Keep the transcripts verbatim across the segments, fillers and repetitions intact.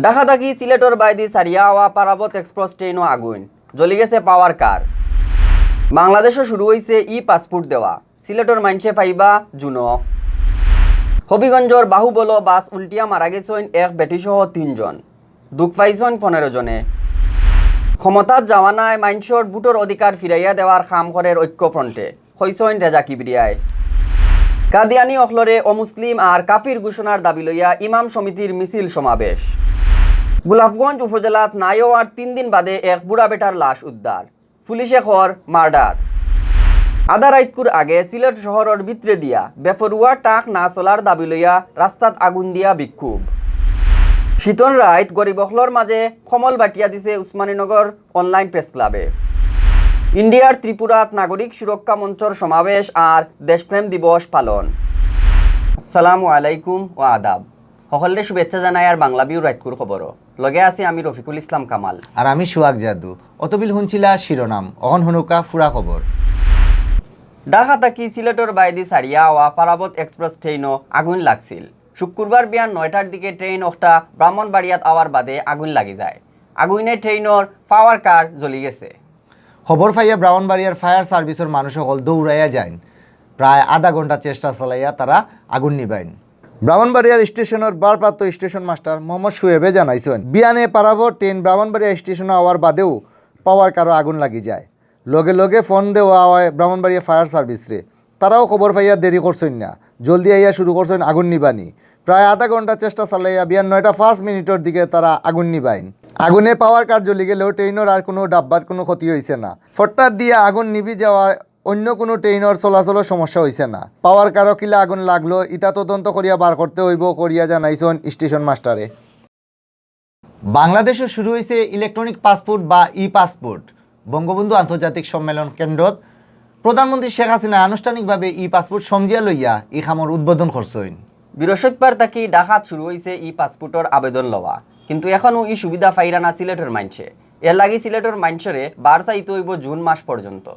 ঢাকা থাকি সিলেটর বায়দি সারিয়া আওয়া পারাবত এক্সপ্রেস ট্রেনও আগুইন, জ্বলি গেছে পাওয়ার কার। বাংলাদেশও শুরু অইছে ই পাসপোর্ট দেওয়া, সিলেটর মাইনষে পাইবা জুনো। হবিগঞ্জর বাহুবল বাস উল্টিয়া মারা গেছইন এক বেটিসহ তিনজন, দুখ পাইছইন পনেরো জনে। ক্ষমতাত যাওয়া নায়, মাইনষর ভোটর অধিকার ফিরাইয়া দেওয়ার কাম করের ঐক্যফ্রন্টে, কইছইন রেজা কিবরিয়ায়। কাদিয়ানি অকলরে অমুসলিম আর কাফির ঘোষণার দাবি লইয়া ইমাম সমিতির মিছিল সমাবেশ। গোলাপগঞ্জ উপজেলাত নাইওয়ার তিন দিন বাদে এক বুড়া বেটার লাশ উদ্ধার, পুলিশে কর মার্ডার। আধা রাইতকুর আগে সিলেট শহরর ভিতরে দিয়া বেপরোয়া ট্রাক না চলার দাবি লইয়া রাস্তাত আগুন দিয়া বিক্ষোভ। শীতর রাইত গরিব অকলর মাঝে কম্বল বাটিয়া দিছে উসমানীনগর অনলাইন প্রেস ক্লাবে। ইন্ডিয়ার ত্রিপুরাত নাগরিক সুরক্ষা মঞ্চর সমাবেশ আর দেশপ্রেম দিবস পালন। আসসালামু আলাইকুম ও আদাব। হকলরে শুভেচ্ছা জানাই আর বাংলা ভিউর রাইতকুর খবরও। লগে আছি আমি রফিকুল ইসলাম কামাল। আর আমি সুহাগ জাদু। অতবিল হুনছিলা শিরোনাম, অখন হুনুক্কা ফুরা খবর। ঢাকা থাকি সিলেটর বায়দি সারিয়া আওয়া পারাবত এক্সপ্রেস ট্রেনও আগুন লাগছিল। শুক্রবার বিয়ান নয়টার দিকে ট্রেন অকটা ব্রাহ্মণবাড়িয়াত আওয়ার বাদে আগুন লাগি যায়। আগুইনে ট্রেনর পাওয়ার কার জ্বলি গেছে। খবর পাইয়া ব্রাহ্মণবাড়িয়ার ফায়ার সার্ভিসর মানুষ অকল দৌড়াইয়া যাইন। প্রায় আধা ঘন্টা চেষ্টা চালাইয়া তারা আগুন নিবাইন। ব্রাহ্মণবাড়িয়ার স্টেশনর ভারপ্রাপ্ত স্টেশন মাস্টার মোহাম্মদ শুয়েবে জানাইছইন, বিয়ানে পারাবত ট্রেন ব্রাহ্মণবাড়িয়া স্টেশনো আওয়ার বাদেউ পাওয়ার কারো আগুন লাগি যায়। লগে লগে ফোন দেওয়া হয় ব্রাহ্মণবাড়িয়া ফায়ার সার্ভিসরে। তারাও খবর পাইয়া দেরি করছইন না, জলদি আইয়া শুরু করছইন আগুন নিবানি। প্রায় আধা ঘন্টা চেষ্টা চালাইয়া বিয়ান নয়টা পাঁচ মিনিটর দিকে তারা আগুন নিবাইন। আগুনে পাওয়ার কার জ্বলি গেলেও ট্রেনর আর কোনো ডাব্বাত কোনো ক্ষতি হইছে না। ফট্টাত দিয়া আগুন নিবি যাওয়া অন্য কোনো ট্রেনর চলাচলর সমস্যা হইছে না। পাওয়ার কারো কিলা আগুন লাগলো, ইটা তদন্ত করিয়া বার করতে হইব করিয়া জানাইছইন স্টেশন মাস্টারে। বাংলাদেশও শুরু হইছে ইলেকট্রনিক পাসপোর্ট বা ই পাসপোর্ট। বঙ্গবন্ধু আন্তর্জাতিক সম্মেলন কেন্দ্রত প্রধানমন্ত্রী শেখ হাসিনা আনুষ্ঠানিকভাবে ই পাসপোর্ট সমঝিয়া লইয়া ই কামর উদ্বোধন করছইন। বৃহস্পতিবার থাকি ঢাকাত শুরু হইছে ই পাসপোর্টর আবেদন লওয়া, কিন্তু এখনও ই সুবিধা পাইরা না সিলেটর মাইনষে। এর লাগি সিলেটর মাইনষরে বার চাইতে হইব জুন মাস পর্যন্ত।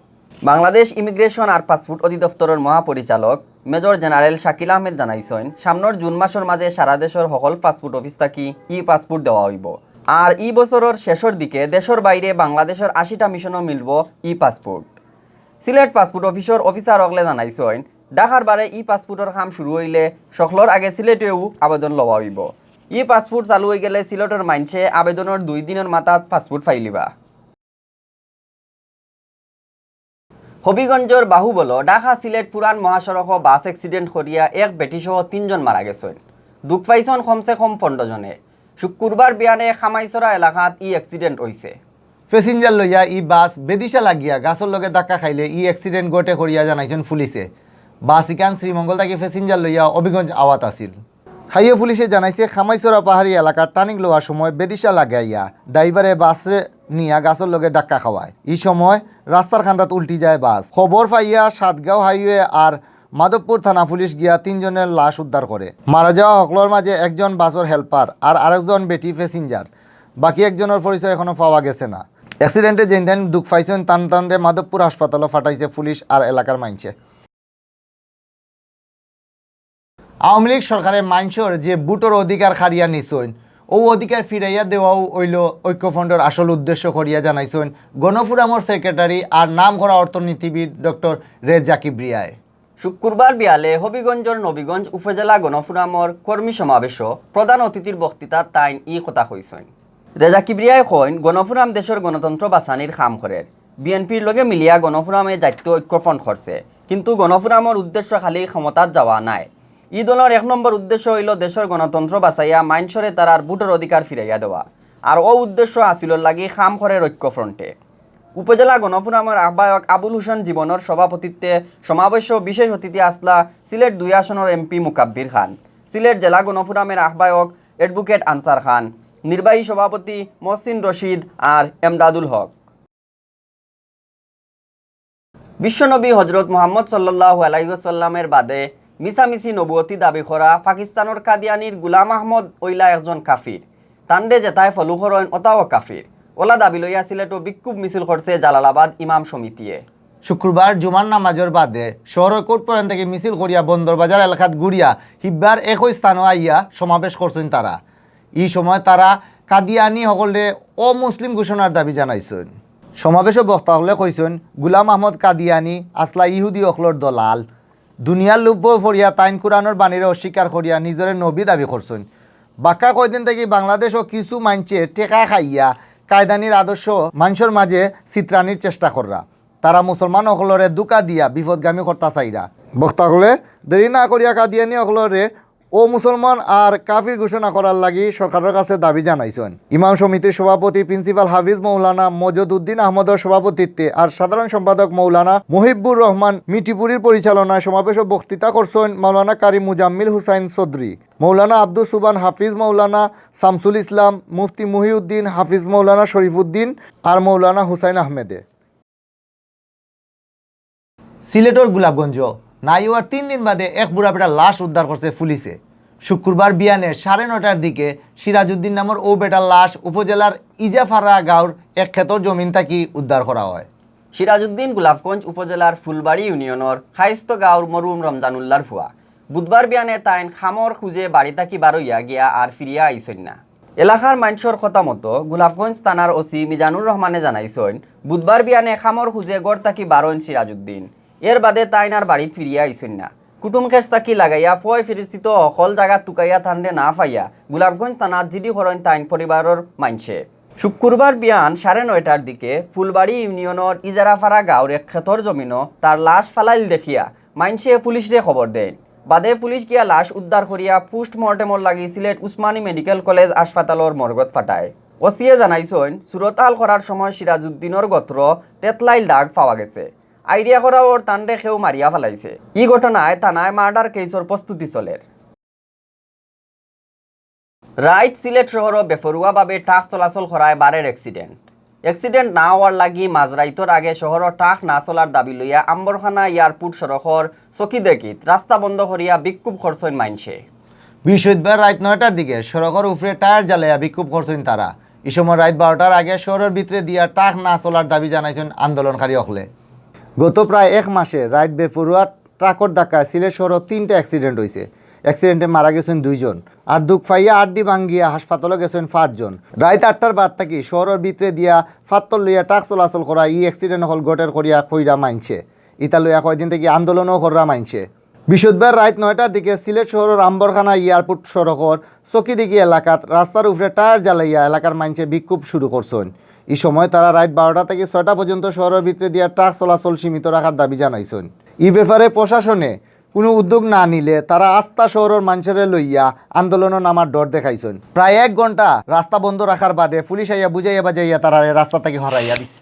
বাংলাদেশ ইমিগ্রেশন আর পাসপোর্ট অধিদপ্তরর মহাপরিচালক মেজর জেনারেল শাকিল আহমেদ জানাইছইন, সামনর জুন মাসর মাঝে সারা দেশর হকল পাসপোর্ট অফিস থাকি ই পাসপোর্ট দেওয়া হইব। আর ই বছরর শেষর দিকে দেশর বাইরে বাংলাদেশর আশিটা মিশনও মিলব ই পাসপোর্ট। সিলেট পাসপোর্ট অফিসর অফিসার অকলে জানাইছইন, ঢাকার বারে ই পাসপোর্টর কাম শুরু হইলে সকলর আগে সিলেটেও আবেদন লওয়া হইব। ই পাসপোর্ট চালু হয়ে গেলে সিলেটর মাইনষে আবেদনর দুই দিনর মাথাত পাসপোর্ট পাইলিবা। হবিগঞ্জর বাহুবল ঢাকা সিলেট পুরান মহাসড়কো বাস অ্যাক্সিডেন্ট করিয়া এক বেটিসহ তিনজন মারা গেছইন। দুখ পাইছইন কমসে কম পনেরো জনে। শুক্রবার বিয়ানে খামাইছড়া এলাকাত ই অ্যাক্সিডেন্ট হইছে। প্যাসেঞ্জার লইয়া ই বাস বেদিশা লাগিয়া গাছর লগে ধাক্কা খাইলে ই অ্যাক্সিডেন্ট ঘটে করিয়া জানাইছইন পুলিশে। বাস ইখান শ্রীমঙ্গল থাকি প্যাসেঞ্জার লইয়া হবিগঞ্জ আওয়াত আছিল। হাইওয়ে পুলিশে জানাইছে, খামাইছড়া পাহাড়ি এলাকার টার্নিং লওয়ার সময় বেদিশা লাগাইয়া ড্রাইভারে বাসরে নিয়া গাছর লগে ধাক্কা খাওয়ায়। ই সময় রাস্তার কান্দাত উল্টি যায় বাস। খবর পাইয়া সাতগাঁও হাইওয়ে আর মাধবপুর থানা পুলিশ গিয়া তিনজনের লাশ উদ্ধার করে। মারা যাওয়া হকলর মাঝে একজন বাসর হেল্পার আর আরেকজন বেটি প্যাসেঞ্জার। বাকি একজনর পরিচয় এখনো পাওয়া গেছে না। অ্যাক্সিডেন্টে যেইন দুখ পাইছইন তান তানরে মাধবপুর হাসপাতালো পাঠাইছে পুলিশ আর এলাকার মাইনষে। আওয়ামী লীগ সরকারে মাইনষর যে ভোটর অধিকার কাড়িয়া নিছইন, অউ অধিকার ফিরাইয়া দেওয়াউ অইলো ঐক্যফ্রন্টর আসল উদ্দেশ্য করিয়া জানাইছইন গণফোরামর সেক্রেটারি আর নামকরা অর্থনীতিবিদ ডক্টর রেজা কিবরিয়ায়। শুক্রবার বিয়ালে হবিগঞ্জর নবীগঞ্জ উপজেলা গণফোরামর কর্মী সমাবেশো প্রধান অতিথির বক্তৃতাত তাইন ই কথা কইছইন। রেজা কিবরিয়ায় কইন, গণফোরাম দেশর গণতন্ত্র বাঁচানির কাম করের। বিএনপির লগে মিলিয়া গণফোরামে জাতীয় ঐক্যফ্রন্ট করছে, কিন্তু গণফোরামর উদ্দেশ্য খালি ক্ষমতাত যাওয়া নায়। ই দলর এক নম্বর উদ্দেশ্য অইলো দেশর গণতন্ত্র বাঁচাইয়া মাইনষরে তারার ভোটর অধিকার ফিরাইয়া দেওয়া। আর অউ উদ্দেশ্য হাসিলর লাগি কাম করের ঐক্যফ্রন্টে। উপজেলা গণফোরামর আহ্বায়ক আবুল হোসেন জীবনর সভাপতিত্বে সমাবেশো বিশেষ অতিথি আছলা সিলেট দুই আসনর এমপি মুকাব্বির খান, সিলেট জেলা গণফোরামর আহ্বায়ক অ্যাডভোকেট আনসার খান, নির্বাহী সভাপতি মহসিন রশিদ আর এমদাদুল হক। বিশ্বনবী হজরত মুহাম্মদ সাল্লাল্লাহু আলাইহি ওয়াসাল্লামের বাদে মিছামিছি নবুয়তি দাবি করা পাকিস্তানর কাদিয়ানির গুলাম আহমদ অইলা একজন কাফির। তানরে যেতায় ফলো করইন অতাও কাফির। অলা দাবি লইয়া সিলেটো বিক্ষোভ মিছিল করছে জালালাবাদ ইমাম সমিতিয়ে। শুক্রবার জুমার নামাজর বাদে শহরর কোর্ট পয়েন্ট থাকি মিছিল করিয়া বন্দর বাজার এলাকাত ঘুরিয়া হিব্বার একই স্থানো আইয়া সমাবেশ করছইন তারা। ই সময় তারা কাদিয়ানি হকলরে অমুসলিম ঘোষণার দাবি জানাইছইন। সমাবেশো বক্তা হকলে কইছইন, গুলাম আহমদ কাদিয়ানি আসলা ইহুদি হকলর দলাল। দুনিয়ার লোভো পড়িয়া তাইন কুরআনর বাণীরে অস্বীকার করিয়া নিজরে নবী দাবি করছইন। বাক্কা কয়দিন থাকি বাংলাদেশো কিছু মাইনষে টেকা খাইয়া কাদিয়ানির আদর্শ মাইনষর মাঝে ছিতরানির চেষ্টা কররা। তারা মুসলমান হকলরে ধুকা দিয়া বিপদগামী করতা চাইরা। বক্তা হকলে দেরি না করিয়া কাদিয়ানি হকলরে অমুসলমান আর কাফির ঘোষণা করার লাগি সরকারর কাছে দাবি জানাইছইন। ইমাম সমিতির সভাপতি প্রিন্সিপাল হাফিজ মৌলানা মজদুদ্দিন আহমদর সভাপতিত্বে আর সাধারণ সম্পাদক মৌলানা মুহিবুর রহমান মিটিপুরীর পরিচালনায় সমাবেশো বক্তৃতা করছইন মৌলানা কারি মুজাম্মিল হুসাইন চৌধুরী, মৌলানা আব্দুস সুবহান হাফিজ, মৌলানা শামসুল ইসলাম, মুফতি মুহিউদ্দিন, হাফিজ মৌলানা শরীফুদ্দিন আর মৌলানা হুসাইন আহমেদে। সিলেটর গোলাপগঞ্জ নাইওয়ার তিন দিন বাদে এক বুড়া বেটার লাশ উদ্ধার করছে পুলিশে। শুক্রবার বিয়ানে সাড়ে নয়টার দিকে সিরাজউদ্দিন নামর অউ বেটার লাশ উপজেলার ইজাফারা গাঁওর এক খেতর জমিন থাকি উদ্ধার করা হয়। সিরাজউদ্দিন গোলাপগঞ্জ উপজেলার ফুলবাড়ি ইউনিয়নর খাইস্ত গাঁওর মরহুম রমজানুল্লাহর ফুয়া। বুধবার বিয়ানে তাইন খামর খুঁজে বাড়ি থাকি বারইয়া গিয়া আর ফিরিয়া আইছইন না। এলাকার মাইনষর কথা মতো গোলাপগঞ্জ থানার ওসি মিজানুর রহমানে জানাইছইন, বুধবার বিয়ানে খামর খুঁজে ঘর থাকি বারইন সিরাজউদ্দিন। এর বাদে তাইন আর বাড়িত ফিরিয়া আইছইন না। কুটুম খেশ থাকি লাগাইয়া ফয় ফিরিস্তিত হকল জাগাত তুকাইয়া তানরে না পাইয়া গোলাপগঞ্জ থানাত জিডি করইন তাইন পরিবারর মাইনষে। শুক্রবার বিয়ান সাড়ে নয়টার দিকে ফুলবাড়ি ইউনিয়নর ইজারাপাড়া গাঁওর এক খেতর জমিনো তার লাশ ফালাইল দেখিয়া মাইনষে পুলিশরে খবর দেইন। বাদে পুলিশ গিয়া লাশ উদ্ধার করিয়া পোস্টমর্টেমর লাগি সিলেট উসমানী মেডিকেল কলেজ হাসপাতালর মর্গত পাঠায়। ওসিয়ে জানাইছইন, সুরতহাল করার সময় সিরাজউদ্দিনর গত্র তেতলাইল দাগ পাওয়া গেছে। আইডিয়া করা অর তানরে কেউ মারিয়া ফালাইছে। ই ঘটনায় থানায় মার্ডার কেসর প্রস্তুতি চলের। রাইত সিলেট শহরো বেপরোয়াভাবে ট্রাক চলাচল করায় বারের অ্যাক্সিডেন্ট। অ্যাক্সিডেন্ট না অওয়ার লাগি মাঝরাইতর আগে শহরো ট্রাক না চলার দাবি লইয়া আম্বরখানা এয়ারপোর্ট সড়কর চকিদেকিত রাস্তা বন্ধ করিয়া বিক্ষোভ করছইন মাইনষে। বৃহস্পতিবার রাইত নয়টার দিকে সড়কর উপরে টায়ার জ্বালাইয়া বিক্ষোভ করছইন তারা। ই সময় রাইত বারোটার আগে শহরর ভিতরে দিয়া ট্রাক না চলার দাবি জানাইছইন আন্দোলনকারী অকলে। গত প্রায় এক মাসে রাইত বেপরোয়া ট্রাকর ধাক্কায় সিলেট শহরো তিনটা অ্যাক্সিডেন্ট অইছে। অ্যাক্সিডেন্টে মারা গেছইন দুইজন, আর দুখ পাইয়া আড্ডি ভাঙ্গিয়া হাসপাতালো গেছইন পাঁচজন। রাইত আটটার বাদ থাকি শহরর ভিতরে দিয়া ফাত্তর লইয়া ট্রাক চলাচল করা ই অ্যাক্সিডেন্ট অকল ঘটের করিয়া কইরা মাইনষে। ইতা লইয়া কয়দিন থাকি আন্দোলনও কররা মাইনষে। বৃহস্পতিবার রাইত নয়টার দিকে সিলেট শহরর আম্বরখানা এয়ারপোর্ট সড়কর চকিদেকি এলাকাত রাস্তার উপরে টায়ার জ্বালাইয়া এলাকার মাইনষে বিক্ষোভ শুরু করছইন। ই সময় তারা রাইত বারোটা থাকি ছয়টা পর্যন্ত শহরর ভিতরে দিয়া ট্রাক চলাচল সীমিত রাখার দাবি জানাইছইন। ই ব্যাপারে প্রশাসনে কুনু উদ্যোগ না নিলে তারা আস্তা শহরর মাইনষরে লইয়া আন্দোলনো নামার ডর দেখাইছইন। প্রায় এক ঘন্টা রাস্তা বন্ধ রাখার বাদে পুলিশ আইয়া বুঝাইয়া বাজাইয়া তারারে রাস্তা থাকি হরাইয়া দিছে।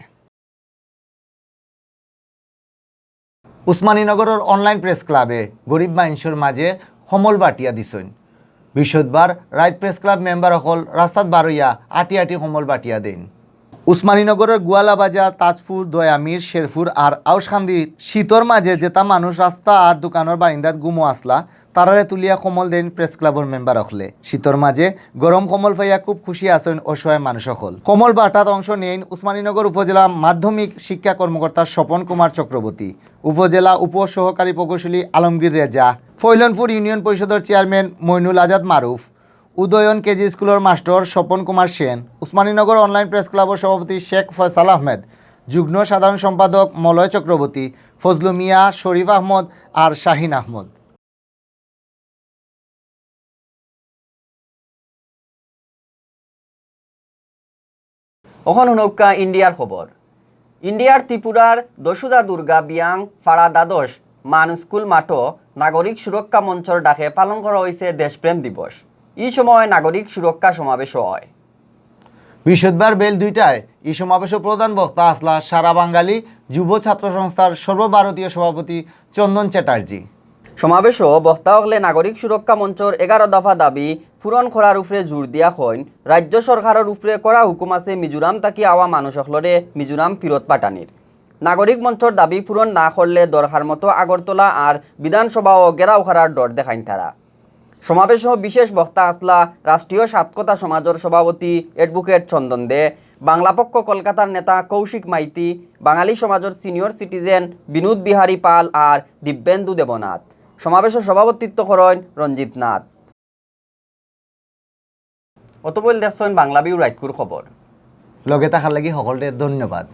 উসমানীনগরর অনলাইন প্রেস ক্লাবে গরিব মাইনষর মাঝে কম্বল বাটিয়া দিছইন। বৃহস্পতিবার রাইত প্রেস ক্লাব মেম্বার অকল রাস্তাত বারইয়া আটি আটি কম্বল বাটিয়া দেইন। উসমানীনগরর গোয়ালা বাজার, তাজপুর, দয়ামির, শেরপুর আর আউশকান্দির শীতর মাঝে যেতা মানুষ রাস্তা আর দোকানর বারিন্দাত ঘুমো আছলা, তারারে তুলিয়া কম্বল দেইন প্রেস ক্লাবর মেম্বার অকলে। শীতর মাঝে গরম কম্বল পাইয়া খুব খুশি আছইন অসহায় মানুষ অকল। কম্বল বাটাত অংশ নেইন উসমানীনগর উপজেলা মাধ্যমিক শিক্ষা কর্মকর্তা স্বপন কুমার চক্রবর্তী, উপজেলা উপ সহকারী প্রকৌশলী আলমগীর রেজা, ফৈলনপুর ইউনিয়ন পরিষদর চেয়ারম্যান মইনুল আজাদ মারুফ, উদয়ন কেজি স্কুলর মাস্টর স্বপন কুমার সেন, উসমানীনগর অনলাইন প্রেস ক্লাবর সভাপতি শেখ ফয়সাল আহমেদ, যুগ্ম সাধারণ সম্পাদক মলয় চক্রবর্তী, ফজলু মিয়া, শরীফ আহমদ আর শাহিন আহমদ। অখন হুনউক্কা ইন্ডিয়ার খবর। ইন্ডিয়ার ত্রিপুরার দশুদা দুর্গা বিয়াং ফাড়া দ্বাদশ মান স্কুল মাঠো নাগরিক সুরক্ষা মঞ্চর ডাকে পালন করা অইছে দেশপ্রেম দিবস। ই সময় নাগরিক সুরক্ষা সমাবেশও অয়। বৃহস্পতিবার বেইল দুইটায় ই সমাবেশো প্রধান বক্তা আছলা সারা বাঙালি যুব ছাত্র সংস্থার সর্বভারতীয় সভাপতি চন্দন চ্যাটার্জি। সমাবেশো বক্তা অকলে নাগরিক সুরক্ষা মঞ্চর এগারো দফা দাবি পূরণ করার উপরে জোর দিয়া কইন, রাজ্য সরকারর উপরে কড়া হুকুম আছে মিজোরাম থাকি আওয়া মানুষ অকলরে মিজোরাম ফিরত পাঠানির। নাগরিক মঞ্চর দাবি পূরণ না করলে দরকার মতো আগরতলা আর বিধানসভাও ঘেরাও করার ডর দেখাইন তারা। সমাবেশো বিশেষ বক্তা আছলা রাষ্ট্রীয় সাতকথা সমাজর সভাপতি অ্যাডভোকেট চন্দন দে, বাংলা পক্ষ কলকাতার নেতা কৌশিক মাইতি, বাঙালি সমাজর সিনিয়র সিটিজেন বিনোদ বিহারী পাল আর দিব্যেন্দু দেবনাথ। সমাবেশো সভাপতিত্ব করইন রঞ্জিত নাথ। অতপইল দেখছইন বাংলা ভিউ রাইতকুর খবর। লগে থাকার লাগি হকলরে ধন্যবাদ।